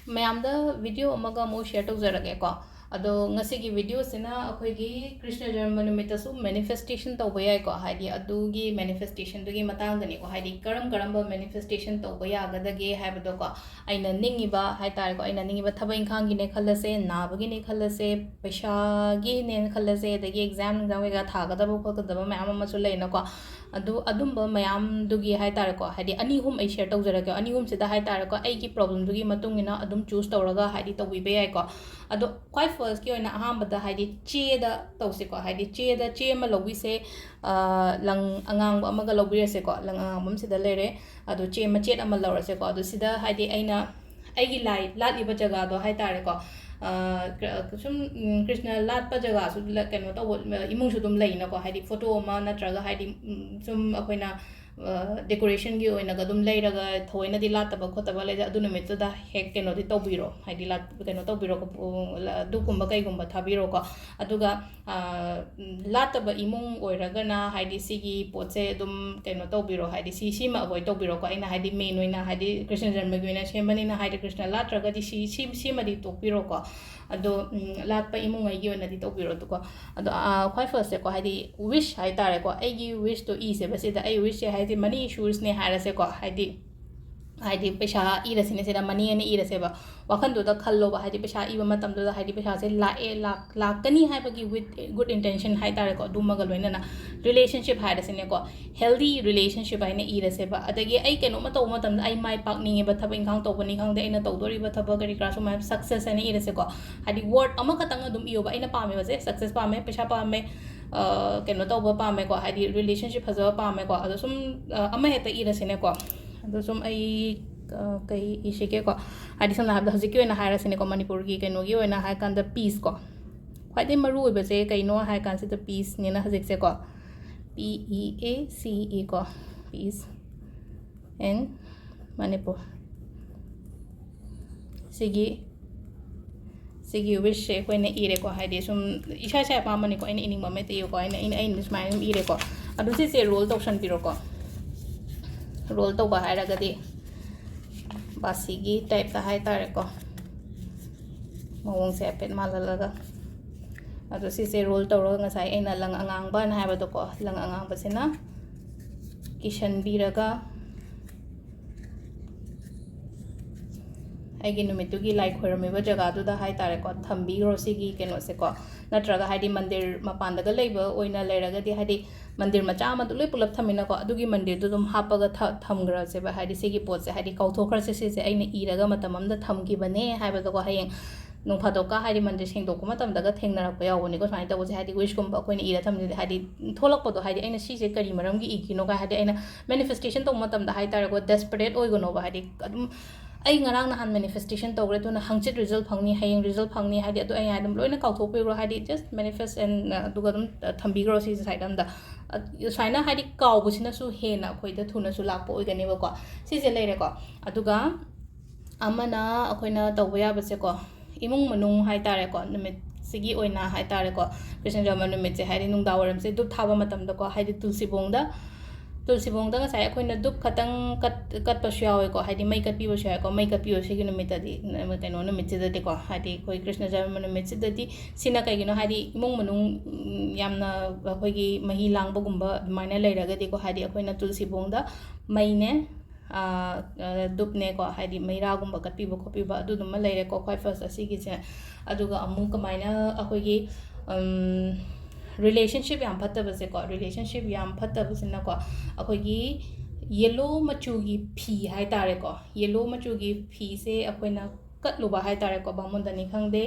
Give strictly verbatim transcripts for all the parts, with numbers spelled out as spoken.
ꯃꯌꯥꯝꯗ video ꯑꯃꯒ ꯑꯃꯨꯛ share ꯇꯧꯖꯔꯒꯦꯀꯣ꯫ ꯑꯗꯣ ꯉꯁꯤꯒꯤ videoꯁꯤꯅ ꯑꯩꯈꯣꯏꯒꯤ ꯀ꯭ꯔꯤꯁꯅ ꯖꯔꯃ ꯅꯨꯃꯤꯠꯇꯁꯨ manifestation ꯇꯧꯕ ꯌꯥꯏꯀꯣ, ꯍꯥꯏꯗꯤ ꯑꯗꯨꯒꯤ manifestationꯗꯨꯒꯤ ꯃꯇꯥꯡꯗꯅꯤꯀꯣ, ꯍꯥꯏꯗꯤ ꯀꯔꯝ ꯀꯔꯝꯕ manifestation ꯇꯧꯕ ꯌꯥꯒꯗꯒꯦ ꯍꯥꯏꯕꯗꯣꯀꯣ꯫ ꯑꯩꯅ ꯅꯤꯡꯉꯤꯕ ꯍꯥꯏ ꯇꯥꯔꯦꯀꯣ, ꯑꯩꯅ ꯅꯤꯡꯉꯤꯕ ꯊꯕꯛ ꯏꯪꯈꯥꯡꯒꯤꯅꯦ ꯈꯜꯂꯁꯦ, ꯅꯥꯕꯒꯤꯅꯦ ꯈꯜꯂꯁꯦ, ꯄꯩꯁꯥꯒꯤꯅꯦꯅ ꯈꯜꯂꯁꯦ, ꯑꯗꯒꯤ exam ꯅꯨꯡꯖꯥꯝ ꯀꯩꯀꯥ ꯊꯥꯒꯗꯕ ꯈꯣꯠꯀꯗꯕ ꯃꯌꯥꯝ ꯑꯃꯁꯨ ꯂꯩꯅꯀꯣ꯫ ꯑꯗꯨ, ꯑꯗꯨꯝꯕ ꯃꯌꯥꯝꯗꯨꯒꯤ ꯍꯥꯏ ꯇꯥꯔꯦꯀꯣ, ꯍꯥꯏꯗꯤ ꯑꯅꯤ ꯑꯍꯨꯝ ꯑꯩ share ꯇꯧꯖꯔꯛꯀꯦ꯫ ꯑꯅꯤ ꯑꯍꯨꯝꯁꯤꯗ ꯍꯥꯏ ꯇꯥꯔꯦꯀꯣ, ꯑꯩꯒꯤ problemꯗꯨꯒꯤ ꯃꯇꯨꯡ ꯏꯟꯅ ꯑꯗꯨꯝ choose ꯇꯧꯔꯒ ꯍꯥꯏꯗꯤ ꯇꯧꯕꯤꯕ ꯌꯥꯏꯀꯣ꯫ ꯑꯗꯣ ꯈ꯭ꯋꯥꯏ firstꯀꯤ ꯑꯣꯏꯅ ꯑꯍꯥꯟꯕꯗ ꯍꯥꯏꯗꯤ ꯆꯦꯗ ꯇꯧꯁꯤꯀꯣ, ꯍꯥꯏꯗꯤ ꯆꯦꯗ, ꯆꯦ ꯑꯃ ꯂꯧꯕꯤꯁꯦ, ꯑ, ꯂꯪ ꯑꯉꯥꯡꯕ ꯑꯃꯒ ꯂꯧꯕꯤꯔꯁꯦꯀꯣ, ꯂꯪ ꯑꯉꯥꯡꯕ ꯑꯃ ꯁꯤꯗ ꯂꯩꯔꯦ꯫ ꯑꯗꯣ ꯆꯦ ꯃꯆꯦꯠ ꯑꯃ ꯂꯧꯔꯁꯦꯀꯣ꯫ ꯑꯗꯣ ꯁꯤꯗ ꯍꯥꯏꯗꯤ ꯑꯩꯅ ꯑꯩꯒꯤ ꯂꯥꯏ ꯂꯥꯠꯂꯤꯕ ꯖꯒꯥꯗꯣ ꯍꯥꯏ ꯇꯥꯔꯦꯀꯣ, ꯑ, ꯀ-, ꯁꯨꯝ, ꯎꯝ, ꯀ꯭ꯔꯤꯁꯅ ꯂꯥꯠꯄ ꯖꯒꯥꯁꯨ ꯂ-, ꯀꯩꯅꯣ ꯇꯧꯕ, ꯑ, ꯏꯃꯨꯡꯁꯨ ꯑꯗꯨꯝ ꯂꯩꯅꯀꯣ, ꯍꯥꯏꯗꯤ photo ꯑꯃ ꯅꯠꯇ꯭ꯔꯒ ꯍꯥꯏꯗꯤ, ꯎꯝ, ꯁꯨꯝ ꯑꯩꯈꯣꯏꯅ, ꯑ, decorationꯒꯤ ꯑꯣꯏꯅꯒ ꯑꯗꯨꯝ ꯂꯩꯔꯒ ꯊꯑꯣꯏꯅꯗꯤ ꯂꯥꯠꯇꯕ ꯈꯣꯠꯇꯕ ꯂꯩꯖ-, ꯑꯗꯨ ꯅꯨꯃꯤꯠꯇꯨꯗ ꯍꯦꯛ ꯀꯩꯅꯣꯗꯤ ꯇꯧꯕꯤꯔꯣ, ꯍꯥꯏꯗꯤ ꯂꯥꯠ-, ꯀꯩꯅꯣ ꯇꯧꯕꯤꯔꯣ, ꯎ, ꯂ-, ꯗꯨꯛꯀꯨꯝꯕ ꯀꯩꯒꯨꯝꯕ ꯊꯥꯕꯤꯔꯣꯀꯣ꯫ ꯑꯗꯨꯒ, ꯑ, ꯎꯝ, ꯂꯥꯠꯇꯕ ꯏꯃꯨꯡ ꯑꯣꯏꯔꯒꯅ ꯍꯥꯏꯗꯤ ꯁꯤꯒꯤ ꯄꯣꯠꯁꯦ ꯑꯗꯨꯝ ꯀꯩꯅꯣ ꯇꯧꯕꯤꯔꯣ, ꯍꯥꯏꯗꯤ ꯁꯤ, ꯁꯤꯃ avoid ꯇꯧꯕꯤꯔꯣꯀꯣ꯫ ꯑꯩꯅ ꯍꯥꯏꯗꯤ main ꯑꯣꯏꯅ ꯍꯥꯏꯗꯤ ꯀ꯭ꯔꯤꯁꯅ ꯖꯔꯃꯒꯤ ꯑꯣꯏꯅ ꯁꯦꯝꯕꯅꯤꯅ ꯍꯥꯏꯗꯤ ꯀ꯭ꯔꯤꯁꯅ ꯂꯥꯠꯇ꯭ꯔꯒꯗꯤ ꯁꯤ, ꯁꯤ, ꯁꯤꯃꯗꯤ ꯇꯣꯛꯄꯤꯔꯣꯀꯣ꯫ ꯑꯗꯣ, ꯎꯝ, ꯂꯥꯠꯄ ꯏꯃꯨꯡꯉꯩꯒꯤ ꯑꯣꯏꯅꯗꯤ ꯇꯧꯕꯤꯔꯣꯀꯣ꯫ ꯑꯗꯣ, ꯑ, ꯈ꯭ꯋꯥꯏ firstꯁꯦꯀꯣ, ꯍꯥꯏꯗꯤ wish ꯍꯥꯏ ꯇꯥꯔꯦꯀꯣ, ꯑꯩꯒꯤ wishꯇꯣ ꯏꯁꯦꯕ ꯁꯤꯗ꯫ ꯑꯩ wishꯁꯦ ꯍꯥꯏꯗꯤ money issuesꯅꯦ ꯍꯥꯏꯔꯁꯦꯀꯣ, ꯍꯥꯏꯗꯤ, ꯍꯥꯏꯗꯤ ꯄꯩꯁꯥ ꯏꯔꯁꯤꯅꯦ ꯁꯤꯗ, money ꯑꯅ ꯏꯔꯁꯦꯕ꯫ ꯋꯥꯈꯟꯗꯨꯗ ꯈꯜꯂꯣꯕ, ꯍꯥꯏꯗꯤ ꯄꯩꯁꯥ ꯏꯕ ꯃꯇꯝꯗꯨꯗ ꯍꯥꯏꯗꯤ ꯄꯩꯁꯥꯁꯦ ꯂꯥꯛꯑꯦ, ꯂꯥꯛ-, ꯂꯥꯛꯀꯅꯤ ꯍꯥꯏꯕꯒꯤ with good intention ꯍꯥꯏ ꯇꯥꯔꯦꯀꯣ, ꯑꯗꯨꯃꯒ ꯂꯣꯏꯅꯅ꯫ Relationship ꯍꯥꯏꯔꯁꯤꯅꯦꯀꯣ, healthy relationship ꯍꯥꯏꯅ ꯏꯔꯁꯦꯕ꯫ ꯑꯗꯒꯤ ꯑꯩ ꯀꯩꯅꯣꯝꯃ ꯇꯧꯕ ꯃꯇꯝꯗ ꯑꯩ ꯃꯥꯏ ꯄꯥꯛꯅꯤꯡꯉꯦꯕ, ꯊꯕꯛ ꯏꯪꯈꯥꯡ ꯇꯧꯕꯅꯤ ꯈꯪꯗꯦ, ꯑꯩꯅ ꯇꯧꯗꯣꯔꯤꯕ ꯊꯕꯛ ꯀꯔꯤ ꯀꯔꯥ ꯁꯨꯃꯥꯏꯅ success ꯍꯥꯏꯅ ꯏꯔꯁꯦꯀꯣ꯫ ꯍꯥꯏꯗꯤ word ꯑꯃꯈꯛꯇꯪ ꯑꯗꯨꯝ ꯏꯌꯣꯕ, ꯑꯩꯅ ꯄꯥꯝꯃꯦꯕꯁꯦ success ꯄꯥꯝꯃꯦ, ꯄꯩꯁꯥ ꯄꯥꯝꯃꯦ, ꯑ, ꯀꯩꯅꯣ ꯇꯧꯕ ꯄꯥꯝꯃꯦꯀꯣ, ꯍꯥꯏꯗꯤ relationship ꯐꯖꯕ ꯄꯥꯝꯃꯦꯀꯣ꯫ ꯑꯗꯣ ꯁꯨꯝ, ꯑ, ꯑꯃ ꯍꯦꯛꯇ ꯏꯔꯁꯤꯅꯦꯀꯣ꯫ ꯑꯗꯣ ꯁꯨꯝ ꯑꯩ, ꯑ, ꯀꯩ ꯏꯁꯤꯒꯦꯀꯣ? ꯍꯥꯏꯗꯤ ꯁꯝꯅ ꯍꯥꯏꯔꯕꯗ ꯍꯧꯖꯤꯛꯀꯤ ꯑꯣꯏꯅ ꯍꯥꯏꯔꯁꯤꯅꯦꯀꯣ, ꯃꯅꯤꯄꯨꯔꯒꯤ ꯀꯩꯅꯣꯒꯤ ꯑꯣꯏꯅ ꯍꯥꯏꯔ ꯀꯥꯟꯗ peace ꯀꯣ꯫ ꯈ꯭ꯋꯥꯏꯗꯩ ꯃꯔꯨ ꯑꯣꯏꯕꯁꯦ ꯀꯩꯅꯣ ꯍꯥꯏ ꯀꯥꯟꯁꯤꯗ peaceꯅꯦꯅ ꯍꯧꯖꯤꯛꯁꯦꯀꯣ꯫ P E A C E ꯀꯣ, peace and ꯃꯅꯤꯄꯨꯔ꯫ ꯁꯤꯒꯤ, ꯁꯤꯒꯤ wishꯁꯦ ꯑꯩꯈꯣꯏꯅ ꯏꯔꯦꯀꯣ, ꯍꯥꯏꯗꯤ ꯁꯨꯝ ꯏꯁꯥ ꯏꯁꯥ ꯑꯄꯥꯝꯕꯅꯤꯀꯣ, ꯑꯩꯅ ꯏꯅꯤꯡꯕ ꯑꯃ ꯍꯦꯛꯇ ꯏꯌꯨꯀꯣ, ꯑꯩꯅ, ꯑꯩꯅ, ꯑꯩꯅ ꯁꯨꯃꯥꯏꯅ ꯑꯗꯨꯝ ꯏꯔꯦꯀꯣ꯫ ꯑꯗꯣ ꯁꯤꯁꯦ roll ꯇꯧꯁꯟꯕꯤꯔꯣꯀꯣ꯫ Roll ꯇꯧꯕ ꯍꯥꯏꯔꯒꯗꯤ ꯕꯥꯁꯤꯒꯤ ꯇꯥꯏꯞꯇ ꯍꯥꯏꯇꯥꯔꯦꯀꯣ, ꯃꯑꯣꯡꯁꯦ ꯍꯥꯏꯐꯦꯠ ꯃꯥꯜꯍꯜꯂꯒ꯫ ꯑꯗꯣ ꯁꯤꯁꯦ ꯔꯣꯜ ꯇꯧꯔꯒ ꯉꯁꯥꯏ ꯑꯩꯅ ꯂꯪ ꯑꯉꯥꯡꯕꯅ ꯍꯥꯏꯕꯗꯣꯀꯣ, ꯂꯪ ꯑꯉꯥꯡꯕꯁꯤꯅ ꯀꯤꯁꯟꯕꯤꯔꯒ ꯑꯩꯒꯤ ꯅꯨꯃꯤꯠꯇꯨꯒꯤ ꯂꯥꯏ ꯈꯣꯏꯔꯝꯃꯤꯕ ꯖꯒꯥꯗꯨꯗ ꯍꯥꯏꯇꯥꯔꯦꯀꯣ, ꯊꯝꯕꯤꯈ꯭ꯔꯣ ꯁꯤꯒꯤ ꯀꯩꯅꯣꯁꯦꯀꯣ꯫ ꯅꯠꯇ꯭ꯔꯒ ꯍꯥꯏꯗꯤ ꯃꯟꯗꯤꯔ ꯃꯄꯥꯟꯗꯒ ꯂꯩꯕ ꯑꯣꯏꯅ ꯂꯩꯔꯒꯗꯤ, ꯍꯥꯏꯗꯤ ꯃꯟꯗꯤꯔ ꯃꯆꯥ ꯑꯃꯗꯨ ꯂꯣꯏ ꯄꯨꯂꯞ ꯊꯝꯃꯤꯅꯀꯣ, ꯑꯗꯨꯒꯤ ꯃꯟꯗꯤꯔꯗꯨ ꯑꯗꯨꯝ ꯍꯥꯞꯄꯒ ꯊ-, ꯊꯝꯈ꯭ꯔꯁꯦꯕ꯫ ꯍꯥꯏꯗꯤ ꯁꯤꯒꯤ ꯄꯣꯠꯁꯦ ꯍꯥꯏꯗꯤ ꯀꯥꯎꯊꯣꯛꯈ꯭ꯔꯁꯦ, ꯁꯤꯁꯦ ꯑꯩꯅ ꯏꯔꯒ ꯃꯇꯝ ꯑꯃꯗ ꯊꯝꯈꯤꯕꯅꯦ ꯍꯥꯏꯕꯗꯣꯀꯣ꯫ ꯍꯌꯦꯡ ꯅꯣꯡ ꯐꯥꯗꯣꯛꯀ ꯍꯥꯏꯗꯤ ꯃꯟꯗꯤꯔ ꯁꯦꯡꯗꯣꯛꯄ ꯃꯇꯝꯗꯒ ꯊꯦꯡꯅꯔꯛꯄ ꯌꯥꯎꯕꯅꯤꯀꯣ, ꯁꯨꯃꯥꯏꯅ ꯇꯧꯕꯁꯦ꯫ ꯍꯥꯏꯗꯤ ꯋꯤꯁꯀꯨꯝꯕ ꯑꯩꯈꯣꯏꯅ ꯏꯔ ꯊꯝꯖꯤꯜꯂꯦ, ꯍꯥꯏꯗꯤ ꯊꯣꯛꯂꯛꯄꯗꯣ, ꯍꯥꯏꯗꯤ ꯑꯩꯅ ꯁꯤꯁꯦ ꯀꯔꯤ ꯃꯔꯝꯒꯤ ꯏꯈꯤꯅꯣ ꯀꯥꯏ, ꯍꯥꯏꯗꯤ ꯑꯩꯅ ꯃꯦꯅꯤꯐꯦꯁꯇꯦꯁꯟ ꯇꯧꯕ ꯃꯇꯝꯗ ꯍꯥꯏꯇꯥꯔꯦꯀꯣ, ꯗꯦꯁꯄꯔꯦꯠ ꯑꯣꯏꯒꯅꯣꯕ꯫ ꯍꯥꯏꯗꯤ ꯑꯗꯨꯝ ꯑꯩ ꯉꯔꯥꯡ ꯅꯍꯥꯟ ꯃꯦꯅꯤꯐꯦꯁꯇꯦꯁꯟ ꯇꯧꯈ꯭ꯔꯦ, ꯑꯗꯨꯅ ꯍꯪꯆꯤꯠ ꯔꯤꯖꯜ ꯐꯪꯅꯤ, ꯍꯌꯦꯡ ꯔꯤꯖꯜ ꯐꯪꯅꯤ, ꯍꯥꯏꯗꯤ ꯑꯗꯨ ꯑꯩ ꯑꯗꯨꯝ ꯂꯣꯏꯅ ꯀꯥꯎꯊꯣꯛꯄꯤꯈ꯭ꯔꯣ, ꯍꯥꯏꯗꯤ just manifest and, ꯑꯗꯨꯒ ꯑꯗꯨꯝ ꯊꯝꯕꯤꯈ꯭ꯔꯣ ꯁꯤꯁꯦ ꯁꯥꯏꯠ ꯑꯃꯗ꯫ ꯑ, ꯁꯨꯃꯥꯏꯅ ꯍꯥꯏꯗꯤ ꯀꯥꯎꯕꯁꯤꯅꯁꯨ ꯍꯦꯟꯅ ꯑꯩꯈꯣꯏꯗ ꯊꯨꯅꯁꯨ ꯂꯥꯛꯄ ꯑꯣꯏꯒꯅꯦꯕꯀꯣ꯫ ꯁꯤꯁꯦ ꯂꯩꯔꯦꯀꯣ꯫ ꯑꯗꯨꯒ ꯑꯃꯅ ꯑꯩꯈꯣꯏꯅ ꯇꯧꯕ ꯌꯥꯕꯁꯦꯀꯣ, ꯏꯃꯨꯡ ꯃꯅꯨꯡ ꯍꯥꯏꯇꯥꯔꯦꯀꯣ, ꯅꯨꯃꯤꯠꯁꯤꯒꯤ ꯑꯣꯏꯅ ꯍꯥꯏꯇꯥꯔꯦꯀꯣ, ꯀ꯭ꯔꯤꯁꯅ ꯖꯔꯃ ꯅꯨꯃꯤꯠꯁꯦ, ꯍꯥꯏꯗꯤ ꯅꯨꯡꯗꯥꯡ ꯋꯥꯏꯔꯝꯁꯦ ꯙꯨꯞ ꯊꯥꯕ ꯃꯇꯝꯗꯀꯣ, ꯍꯥꯏꯗꯤ ꯇꯨꯜꯁꯤꯕꯣꯡꯗ, ꯇꯨꯜꯁꯤꯕꯣꯡꯗ ꯉꯁꯥꯏ ꯑꯩꯈꯣꯏꯅ ꯙꯨꯞ ꯈꯛꯇꯪ ꯀꯠ-, ꯀꯠꯄꯁꯨ ꯌꯥꯎꯋꯦꯀꯣ, ꯍꯥꯏꯗꯤ ꯃꯩ ꯀꯠꯄꯤꯕꯁꯨ ꯌꯥꯎꯋꯦꯀꯣ꯫ ꯃꯩ ꯀꯠꯄꯤꯌꯣ ꯁꯤꯒꯤ ꯅꯨꯃꯤꯠꯇꯗꯤ, ꯀꯩꯅꯣ ꯅꯨꯃꯤꯠꯁꯤꯗꯗꯤꯀꯣ, ꯍꯥꯏꯗꯤ ꯑꯩꯈꯣꯏ ꯀ꯭ꯔꯤꯁꯅ ꯖꯔꯃ ꯅꯨꯃꯤꯠꯁꯤꯗꯗꯤ꯫ ꯁꯤꯅ ꯀꯩꯒꯤꯅꯣ ꯍꯥꯏꯗꯤ ꯏꯃꯨꯡ ꯃꯅꯨꯡ, ꯎꯝ, ꯌꯥꯝꯅ ꯑꯩꯈꯣꯏꯒꯤ ꯃꯍꯤ ꯂꯥꯡꯕꯒꯨꯝꯕ ꯑꯗꯨꯃꯥꯏꯅ ꯂꯩꯔꯒꯗꯤꯀꯣ, ꯍꯥꯏꯗꯤ ꯑꯩꯈꯣꯏꯅ ꯇꯨꯜꯁꯤꯕꯣꯡꯗ ꯃꯩꯅꯦ, ꯑ, ꯑ, ꯙꯨꯞꯅꯦꯀꯣ, ꯍꯥꯏꯗꯤ ꯃꯩꯔꯥꯒꯨꯝꯕ ꯀꯠꯄꯤꯕ ꯈꯣꯠꯄꯤꯕ ꯑꯗꯨꯗꯨꯃ ꯂꯩꯔꯦꯀꯣ, ꯈ꯭ꯋꯥꯏ ꯐꯥꯔꯁ ꯑꯁꯤꯒꯤꯁꯦ꯫ ꯑꯗꯨꯒ ꯑꯃꯨꯛ ꯀꯃꯥꯏꯅ ꯑꯩꯈꯣꯏꯒꯤ, ꯎꯝ, ꯔꯤꯂꯦꯁꯟꯁꯤꯞ ꯌꯥꯝ ꯐꯠꯇꯕꯁꯦꯀꯣ, ꯔꯤꯂꯦꯁꯟꯁꯤꯞ ꯌꯥꯝ ꯐꯠꯇꯕꯁꯤꯅꯀꯣ, ꯑꯩꯈꯣꯏꯒꯤ ꯌꯦꯂꯣ ꯃꯆꯨꯒꯤ ꯐꯤ ꯍꯥꯏꯇꯥꯔꯦꯀꯣ, ꯌꯦꯂꯣ ꯃꯆꯨꯒꯤ ꯐꯤꯁꯦ ꯑꯩꯈꯣꯏꯅ ꯀꯠꯂꯨꯕ ꯍꯥꯏꯇꯥꯔꯦꯀꯣ, ꯕꯥꯃꯣꯟꯗꯅꯤ ꯈꯪꯗꯦ,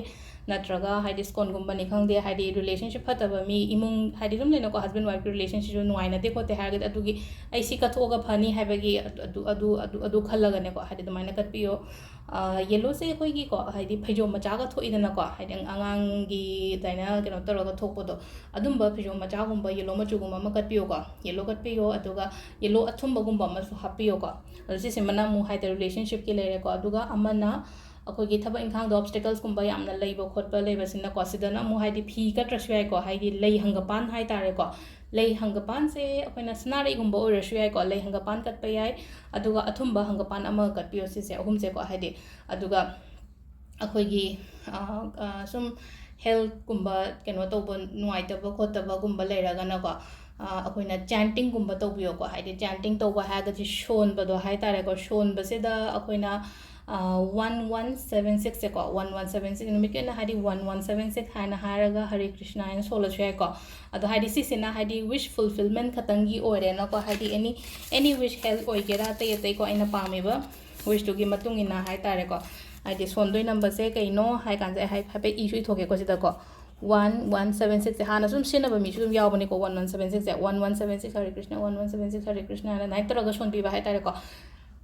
ꯅꯠꯇ꯭ꯔꯒ ꯍꯥꯏꯗꯤ ꯁ꯭ꯀꯣꯟꯒꯨꯝꯕꯅꯤ ꯈꯪꯗꯦ, ꯍꯥꯏꯗꯤ ꯔꯤꯂꯦꯁꯟꯁꯤꯞ ꯐꯠꯇꯕ ꯃꯤ, ꯏꯃꯨꯡ, ꯍꯥꯏꯗꯤ ꯑꯗꯨꯝ ꯂꯩꯅꯀꯣ, ꯍꯁꯕꯦꯟ ꯋꯥꯏꯐꯀꯤ ꯔꯤꯂꯦꯁꯟꯁꯤꯞꯁꯨ ꯅꯨꯡꯉꯥꯏꯅꯗꯦ ꯈꯣꯠꯇꯦ ꯍꯥꯏꯔꯒꯗꯤ, ꯑꯗꯨꯒꯤ ꯑꯩ ꯁꯤ ꯀꯠꯊꯣꯛꯑꯒ ꯐꯅꯤ ꯍꯥꯏꯕꯒꯤ ꯑꯗꯨ, ꯑꯗꯨ, ꯑꯗꯨ, ꯑꯗꯨ ꯈꯜꯂꯒꯅꯦꯀꯣ, ꯍꯥꯏꯗꯤ ꯑꯗꯨꯃꯥꯏꯅ ꯀꯠꯄꯤꯌꯣ꯫ ꯑ, ꯌꯦꯜꯂꯣꯁꯦ ꯑꯩꯈꯣꯏꯒꯤꯀꯣ, ꯍꯥꯏꯗꯤ ꯐꯩꯖꯣꯝ ꯃꯆꯥꯒ ꯊꯣꯛꯏꯗꯅꯀꯣ, ꯍꯥꯏꯗꯤ ꯑꯉꯥꯡꯒꯤ ꯑꯗꯨꯃꯥꯏꯅ ꯀꯩꯅꯣ ꯇꯧꯔꯒ ꯊꯣꯛꯄꯗꯣ, ꯑꯗꯨꯝꯕ ꯐꯩꯖꯣꯝ ꯃꯆꯥꯒꯨꯝꯕ ꯌꯦꯜꯂꯣ ꯃꯆꯨꯒꯨꯝꯕ ꯑꯃ ꯀꯠꯄꯤꯌꯣꯀꯣ꯫ ꯌꯦꯜꯂꯣ ꯀꯠꯄꯤꯌꯣ, ꯑꯗꯨꯒ ꯌꯦꯜꯂꯣ ꯑꯊꯨꯝꯕꯒꯨꯝꯕ ꯑꯃꯁꯨ ꯍꯥꯞꯄꯤꯌꯣꯀꯣ꯫ ꯑꯗꯣ ꯁꯤꯁꯤꯃꯅ ꯑꯃꯨꯛ ꯍꯥꯏꯇꯥꯔꯦ ꯔꯤꯂꯦꯁꯟꯁꯤꯞꯀꯤ ꯂꯩꯔꯦꯀꯣ꯫ ꯑꯗꯨꯒ ꯑꯃꯅ ꯑꯩꯈꯣꯏꯒꯤ ꯊꯕꯛ ꯏꯪꯈꯥꯡꯗ ꯑꯣꯕꯁꯇꯦꯀꯜꯁꯀꯨꯝꯕ ꯌꯥꯝꯅ ꯂꯩꯕ ꯈꯣꯠꯄ ꯂꯩꯕꯁꯤꯅꯀꯣ, ꯁꯤꯗꯅ ꯑꯃꯨꯛ ꯍꯥꯏꯗꯤ ꯐꯤ ꯀꯠꯇ꯭ꯔꯁꯨ ꯌꯥꯏꯀꯣ, ꯍꯥꯏꯗꯤ ꯂꯩ ꯍꯪꯒꯄꯥꯟ ꯍꯥꯏꯇꯥꯔꯦꯀꯣ, ꯂꯩ ꯍꯪꯒꯄꯥꯟꯁꯦ ꯑꯩꯈꯣꯏꯅ ꯁꯅꯥꯔꯩꯒꯨꯝꯕ ꯑꯣꯏꯔꯁꯨ ꯌꯥꯏꯀꯣ, ꯂꯩ ꯍꯪꯒꯄꯥꯟ ꯀꯠꯄ ꯌꯥꯏ, ꯑꯗꯨꯒ ꯑꯊꯨꯝꯕ ꯍꯪꯒꯄꯥꯟ ꯑꯃꯒ ꯀꯠꯄꯤꯌꯣ, ꯁꯤꯁꯦ ꯑꯍꯨꯝꯁꯦꯀꯣ, ꯍꯥꯏꯗꯤ꯫ ꯑꯗꯨꯒ ꯑꯩꯈꯣꯏꯒꯤ, ꯑ, ꯑ, ꯁꯨꯝ healthꯀꯨꯝꯕ ꯀꯩꯅꯣ ꯇꯧꯕ ꯅꯨꯡꯉꯥꯏꯇꯕ ꯈꯣꯠꯇꯕꯒꯨꯝꯕ ꯂꯩꯔꯒꯅꯀꯣ, ꯑ, ꯑꯩꯈꯣꯏꯅ chantingꯒꯨꯝꯕ ꯇꯧꯕꯤꯌꯣꯀꯣ, ꯍꯥꯏꯗꯤ chanting ꯇꯧꯕ ꯍꯥꯏꯔꯒꯗꯤ ꯁꯣꯟꯕꯗꯣ ꯍꯥꯏꯇꯥꯔꯦꯀꯣ, ꯁꯣꯟꯕꯁꯤꯗ ꯑꯩꯈꯣꯏꯅ, ꯑ, one one seven sixꯁꯦꯀꯣ, one one seven six ꯅꯨꯃꯤꯠꯀꯤ ꯑꯣꯏꯅ ꯍꯥꯏꯗꯤ one one seven six ꯍꯥꯏꯅ ꯍꯥꯏꯔꯒ ꯍꯔꯦ ꯀ꯭ꯔꯤꯁꯅ ꯍꯥꯏꯅ ꯁꯣꯜꯂꯁꯨ ꯌꯥꯏꯀꯣ꯫ ꯑꯗꯣ ꯍꯥꯏꯗꯤ ꯁꯤꯁꯤꯅ ꯍꯥꯏꯗꯤ wish fulfillment ꯈꯛꯇꯪꯒꯤ ꯑꯣꯏꯔꯦꯅꯀꯣ, ꯍꯥꯏꯗꯤ any, any wish health ꯑꯣꯏꯒꯦꯔꯥ, ꯑꯇꯩ ꯑꯇꯩꯀꯣ, ꯑꯩꯅ ꯄꯥꯝꯃꯤꯕ wishꯇꯨꯒꯤ ꯃꯇꯨꯡ ꯏꯟꯅ ꯍꯥꯏꯇꯥꯔꯦꯀꯣ꯫ ꯍꯥꯏꯗꯤ ꯁꯣꯟꯗꯣꯏ ꯅꯝꯕꯁꯦ ꯀꯩꯅꯣ ꯍꯥꯏ ꯀꯥꯟꯁꯦ ꯑꯩ ꯍꯥꯏ-, ꯍꯥꯏꯐꯦꯠ ꯏꯁꯨ ꯏꯊꯣꯛꯀꯦꯀꯣ ꯁꯤꯗꯀꯣ꯫ One one seven sixꯁꯦ ꯍꯥꯟꯅ ꯁꯨꯝ ꯁꯤꯖꯤꯟꯅꯕ ꯃꯤꯁꯨ ꯑꯗꯨꯝ ꯌꯥꯎꯕꯅꯤꯀꯣ, one one seven sixꯁꯦ, "One one seven six ꯍꯔꯦ Krishna, one one seven six ꯍꯔꯦ ꯀ꯭ꯔꯤꯁꯅ" ꯍꯥꯏꯅ ꯑꯗꯨꯃꯥꯏꯅ ꯇꯧꯔꯒ ꯁꯣꯟꯕꯤꯕ ꯍꯥꯏꯇꯥꯔꯦꯀꯣ꯫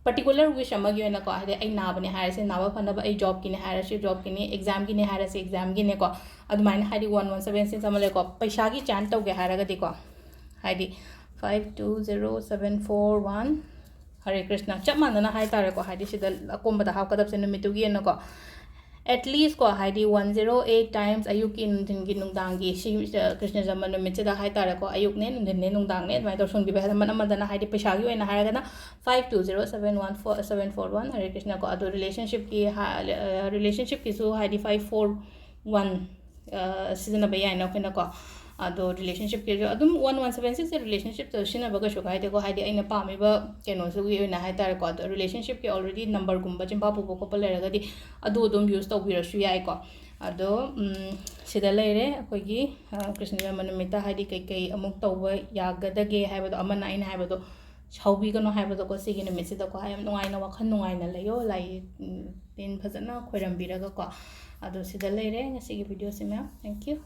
Particular wish ꯑꯃꯒꯤ ꯑꯣꯏꯅꯀꯣ, ꯍꯥꯏꯗꯤ ꯑꯩ ꯅꯥꯕꯅꯦ ꯍꯥꯏꯔꯁꯦ, ꯅꯥꯕ ꯐꯅꯕ, ꯑꯩ jobꯀꯤꯅꯦ ꯍꯥꯏꯔꯁꯨ jobꯀꯤꯅꯦ, examꯒꯤꯅꯦ ꯍꯥꯏꯔꯁꯨ examꯒꯤꯅꯦꯀꯣ, ꯑꯗꯨꯃꯥꯏꯅ ꯍꯥꯏꯗꯤ one one seven six ꯑꯃ ꯂꯩꯀꯣ꯫ ꯄꯩꯁꯥꯒꯤ chant ꯇꯧꯒꯦ ꯍꯥꯏꯔꯒꯗꯤꯀꯣ, ꯍꯥꯏꯗꯤ five two zero seven four one ꯍꯔꯦ ꯀ꯭ꯔꯤꯁꯅ ꯆꯞ ꯃꯥꯟꯅꯅ ꯍꯥꯏꯇꯥꯔꯦꯀꯣ, ꯍꯥꯏꯗꯤ ꯁꯤꯗ ꯑꯀꯣꯟꯕꯗ ꯍꯥꯞꯀꯗꯕꯁꯦ ꯅꯨꯃꯤꯠꯇꯨꯒꯤ ꯑꯣꯏꯅꯀꯣ, at least ꯀꯣ, ꯍꯥꯏꯗꯤ one zero eight times ꯑꯌꯨꯛꯀꯤ, ꯅꯨꯡꯊꯤꯟꯒꯤ, ꯅꯨꯡꯗꯥꯡꯒꯤ, ꯁꯤ, ꯑ, ꯀ꯭ꯔꯤꯁꯅ ꯖꯔꯃ ꯅꯨꯃꯤꯠꯁꯤꯗ ꯍꯥꯏꯇꯥꯔꯦꯀꯣ, ꯑꯌꯨꯛꯅꯦ, ꯅꯨꯡꯊꯤꯟꯅꯦ, ꯅꯨꯡꯗꯥꯡꯅꯦ, ꯑꯗꯨꯃꯥꯏꯅ ꯇꯧꯔ ꯁꯣꯟꯕꯤꯕ ꯍꯥꯏ-, ꯑꯃ-, ꯑꯃꯗꯅ ꯍꯥꯏꯗꯤ ꯄꯩꯁꯥꯒꯤ ꯑꯣꯏꯅ ꯍꯥꯏꯔꯒꯅ five two zero seven one four seven four one ꯍꯔꯦ ꯀ꯭ꯔꯤꯁꯅꯀꯣ꯫ ꯑꯗꯣ relationshipꯀꯤ ꯍꯥ-, ꯑ, relationshipꯀꯤꯁꯨ ꯍꯥꯏꯗꯤ five four one, ꯑ, ꯁꯤꯖꯤꯟꯅꯕ ꯌꯥꯏꯅ ꯑꯩꯈꯣꯏꯅꯀꯣ꯫ ꯑꯗꯣ relationshipꯀꯤꯁꯨ ꯑꯗꯨꯝ one one seven sixꯁꯦ relationshipꯇ ꯁꯤꯖꯤꯟꯅꯕ ꯀꯩꯁꯨ ꯀꯥꯏꯗꯦꯀꯣ, ꯍꯥꯏꯗꯤ ꯑꯩꯅ ꯄꯥꯝꯃꯤꯕ ꯀꯩꯅꯣꯁꯤꯒꯤ ꯑꯣꯏꯅ ꯍꯥꯏꯇꯥꯔꯦꯀꯣ꯫ ꯑꯗꯣ relationshipꯀꯤ already numberꯒꯨꯝꯕ ꯆꯤꯟꯐꯥ ꯄꯨꯕ ꯈꯣꯠꯄ ꯂꯩꯔꯒꯗꯤ ꯑꯗꯨ ꯑꯗꯨꯝ use ꯇꯧꯕꯤꯔꯁꯨ ꯌꯥꯏꯀꯣ꯫ ꯑꯗꯣ, ꯎꯝ, ꯁꯤꯗ ꯂꯩꯔꯦ ꯑꯩꯈꯣꯏꯒꯤ, ꯑ, ꯀ꯭ꯔꯤꯁꯅ ꯖꯔꯃ ꯅꯨꯃꯤꯠꯇ ꯍꯥꯏꯗꯤ ꯀꯩꯀꯩ ꯑꯃꯨꯛ ꯇꯧꯕ ꯌꯥꯒꯗꯒꯦ ꯍꯥꯏꯕꯗꯣ, ꯑꯃꯅ ꯑꯩꯅ ꯍꯥꯏꯕꯗꯣ ꯁꯥꯎꯕꯤꯒꯅꯨ ꯍꯥꯏꯕꯗꯣꯀꯣ, ꯁꯤꯒꯤ ꯅꯨꯃꯤꯠꯁꯤꯗꯀꯣ ꯌꯥꯝ ꯅꯨꯡꯉꯥꯏꯅ, ꯋꯥꯈꯜ ꯅꯨꯡꯉꯥꯏꯅ ꯂꯩꯌꯣ, ꯂꯥꯏ, ꯎꯝ, ꯇꯤꯟ ꯐꯖꯅ ꯈꯣꯏꯔꯝꯕꯤꯔꯒꯀꯣ꯫ ꯑꯗꯣ ꯁꯤꯗ ꯂꯩꯔꯦ ꯉꯁꯤꯒꯤ videoꯁꯤ, ꯃꯌꯥꯝ꯫ Thank you꯫